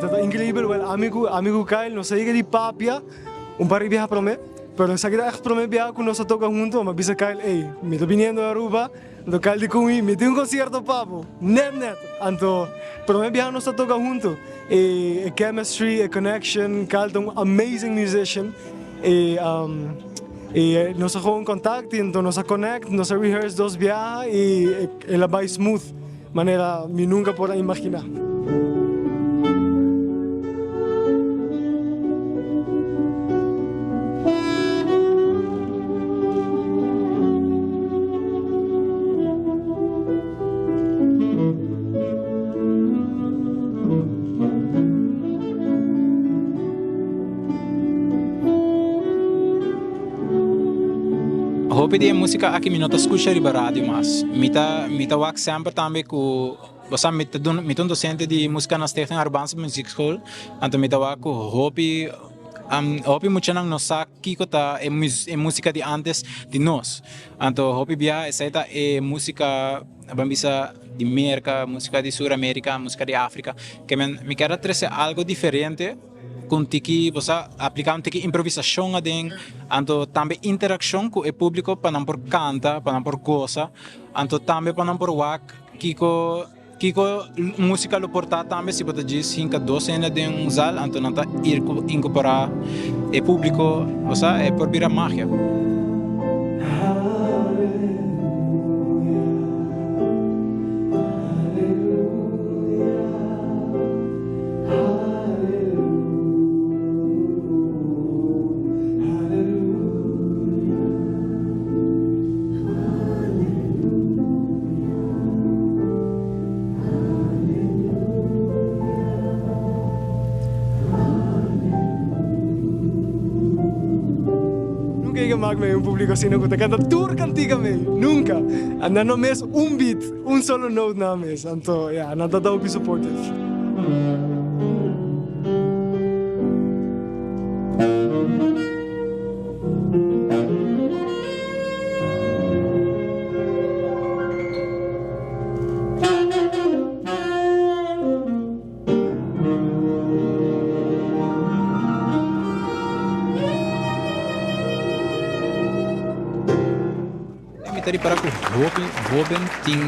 ta increibel. Well, ami cu ami cu Kyle nos a yega di papia un par di biaha prome, pero esaki ta echt prome biaha cu nos a toca hunto. Mi a bisa Kyle, ey, mi ta biniendo Aruba, anto Kyle di cu mi, mi tin un concierto pa bo, net net. Anto prome biaha nos ta toca hunto y e chemistry, e connection, Kyle ta un amazing musician y y nos a gewoon contact y anto nos a connect, nos a rehearse dos biaha y el a bay smooth manera mi nunca por a imagina. Hopi di e músika aki mi no ta skucha riba radio mas. Mi ta mi ta wak semper tambe ku bo sa mi ta duna mi ta un dosente di músika na Stichting Arubaanse Muziekschool anto mi ta wak ku hopi hopi muchanan no sa kiko ta e e músika di antes di nos. Anto hopi bia esei ta e músika ban bisa di Merka, músika di Sur Amerika, músika di Afrika. Ke men mi kier a trese algo diferente ku un tiki bo sa apliká un tiki improvisashon aden, anto tambe interakshon ku e públiko pa nan por kanta, pa nan por gosa, anto tambe pa nan por wak kiko Kiko músika lo por ta tambe si bo ta djis hinka dos hende den un zal anto nan ta inkorporá e públiko, bo sa, e por bira magia. Nunca yega mak mei un publico asina cu ta canta tur cantica mei, nunca. Nan no mes un beat, un solo note nan mes. Anto ya, nan ta hopi supportive. Mi ta ripara ku hopi hoben tin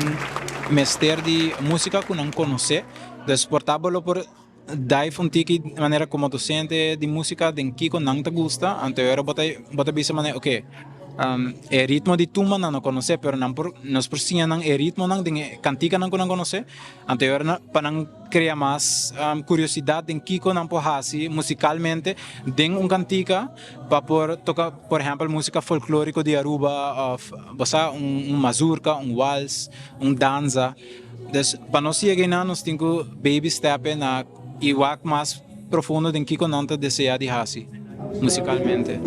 mester di músika ku nan konosé, dus por ta bo lo por Dive un tiki manera como docente di musica den kico nan ta gusta, anto e ora bo ta bo ta bisa manera ok e ritmo di tumba nan no conoce pero nan por nos por siña nan e ritmonan den e canticanan cu nan conoce, anto e ora pa nan crea mas curiosidad den kico nan por haci musicalmente den un cantica pa por toca por ehempel musica folklorico di Aruba of bo sa un mazurka, un wals, un danza. Dus pa nos yega einan nos tin ku baby step e na i wak mas profundo den kiko nan ta desea di hasi musikalmente.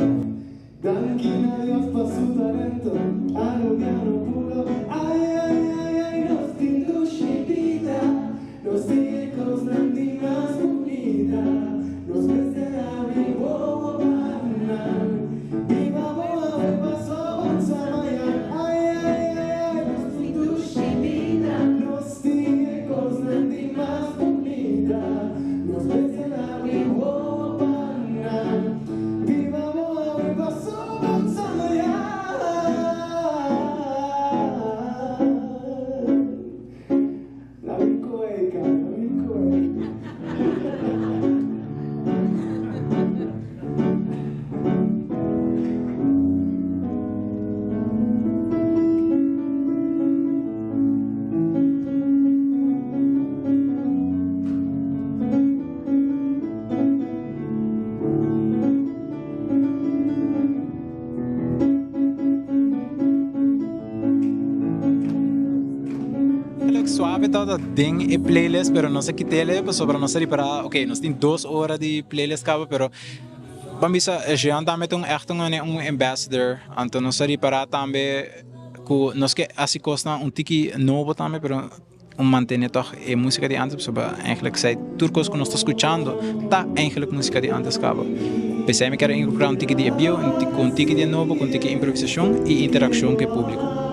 Suave tabata den e playlist pero nos a kit'el pasobra nos a ripara ok nos tin dos ora di playlist caba pero ban bisa Jean tambe ta un echt un un ambassador anto nos a ripara tambe cu nos ke haci cosnan un tiki nobo tambe pero un mantene tog e musica di antes pasobra eigenlijk zij tur cos cu nos ta scuchando ta eigenlijk musica di antes caba. P'esei mi kier incorpora un tiki di e bieu cu un tiki di e nobo cu un tiki improvisacion y interaccion cu e publico.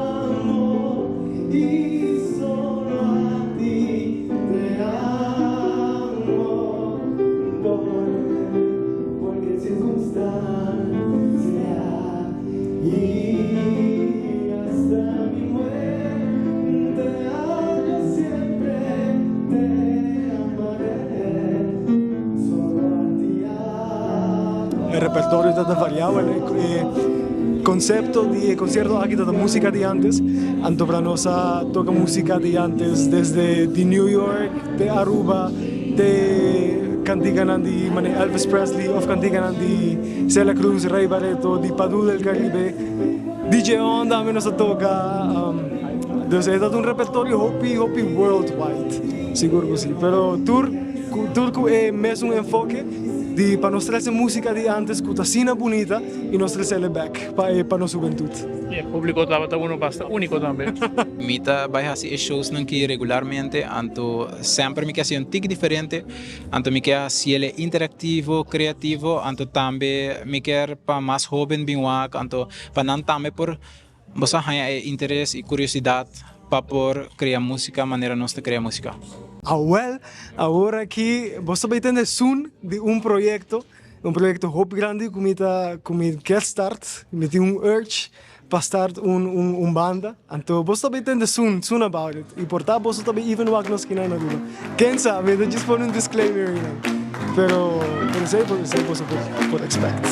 Repertorio ta varia, e concepto di e concierto aki ta musica di antes, anto pa nos a toca musica di antes desde di New York te Aruba, te canticanan di mane Elvis Presley of canticanan di Celia Cruz, Ray Barreto, di Padu del Caribe, DJ Onda tambe nos a toca. Dus e ta un repertorio hopi hopi worldwide, sigur cu si. Pero tur tur cu e mesun enfoke di pa nos trece musica di antes cu ta asina bunita y nos trece back pa nos hubentud. E publico tabata uno basta unico tambe. Mi ta bay haci e shows nan ki regularmente, anto semper mi kier haci un tiki diferente, anto mi kier haci interactivo, creativo, anto tambe mi kier pa mas hoben bin wak, anto pa nan tambe por bo haya interes y curiosidad pa por crea musica manera nos ta crea musica. Ah, well, awor aki bo ta tende soon di un proyecto hopi grandi cu mi kier start, mi tin un urge pa start un banda. Anto bo ta tende soon, soon about it. Y por ta bo ta even wak nos aki na Aruba. Ken sabe, just pone un disclaimer. Pero esey bo por expect.